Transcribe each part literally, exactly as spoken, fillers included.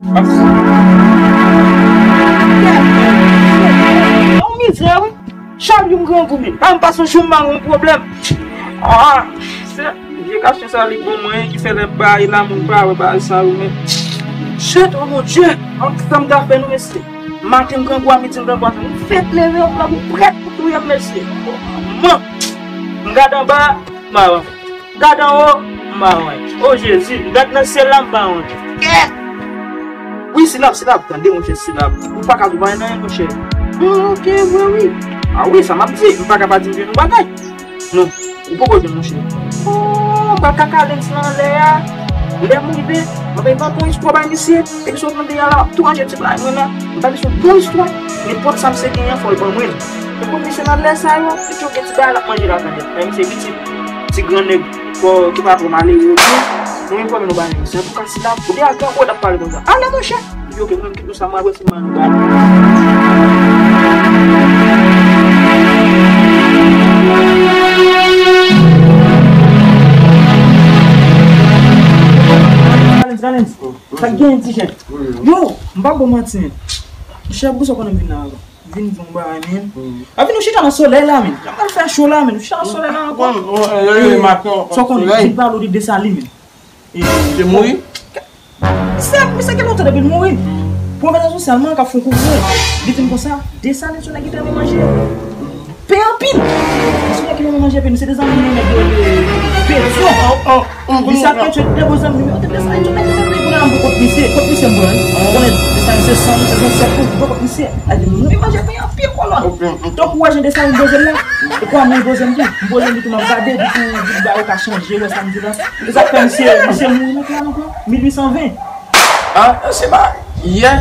Yon mizè, wi. Chak jou m grangou, men. Pa m pase yon jou m pa gen yon pwoblèm. Ah, se vye gason sa li bon mwen, ki fè lè bay la, moun pa wè bagay sa yo, men. Shit, oh mon Dieu. An, sa m ta fè nou, mesye. Maten m grangou, a midi m grangou, a m fèk leve, yon plan pou prèt pou touye m, mesye. Man, m gade anba, m pa wè. Gade anwo, m pa wè. O Jezi, m gade nan syèl la, m pa wè. Kè! Wi, Silab, Silab, tande, monchè, Silab. Ou pa ka di w pa nan anyen, monchè. Ah, ok, vre, wi. Ah, wi, sa m ap di, m pa ka pa di m jwenn yon bagay. Non, ou poko jwenn, monchè. Oh, m pral ka kale ti nan anlè a. Lè m rive, m ap envante yon istwa bay misye. Epi sot nan deyò la, m ap tou ranje ti bagay mwen nan. M pa bezwen bon istwa. Nenpòt sa misye genyen, fò l ban mwen l. Epi misye nan lè sa yo, epi yo gen ti bagay l ap manje la tande. Lè misye pitit, ti gran nèg, fò ki pa twò malere yo tou. Nou menm fò nou ba misye. Antouka, Silab, ou te al tankou w t ap pale konsa. Ale, monchè! Yo, ke mwen, ki sa, mwen, apre, se mwen, nou ba. Sa k gen, ti chèf? Yo, m pa bon manti, men. Chèf, pou sa w konnen m vin la avan. Vin fè yon bagay, men. A vin nou chita nan solèy la, men. Jan pral fè cho la, men. Nou chita nan solèy la ankò. Sa w konnen, vin pale w de Desalin, men. Li mouri? Misye, misye gen lontan depi l mouri. Pwofesè sosyal mwen k ap fè yon kou pou mwen. Li di m konsa, Desalin se yon nèg ki te renmen manje. Pen anpil. Misye nèg ki renmen manje pen, misye te zanmi yon nèg yo rele Petyon. Misye ap pentye de bon zanmi yo te Desalin, tout nèg ki te renmen pou nan pou kot misye, kot misye mwen. Ou konnen Desalin se san, se san sèt pou kot misye. A di nou renmen manje pen anpil kolòn. Donk ou wè jan Desalin poze l la. E kwa mwen poze m tou, m poze m tou, m ap gade, di tou, di ba yo ka chanje, wè sa m di la. E sa k fè misye, misye mouri nan kè a ankò, mil uit san ven. Ah, se pa yè.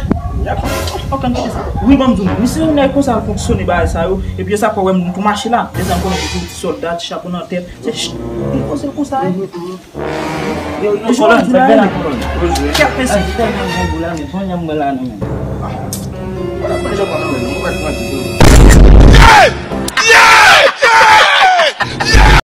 Yè kon. Ok, n kite sa. Wi, ban m di w, misye yon nèg konsa l fonksyone bagay sa yo, epi yo sa fè wè m tou mache la. Desann konnen ki ti sòlda, ti chapo nan tèt. Se ch-, li poze l konsa, wi. Yo, yo, kolòn, sa k gen la, kolòn? Kèk mesye. Ah, tèlman grangou la, men bon, yanm mwen la, non, men.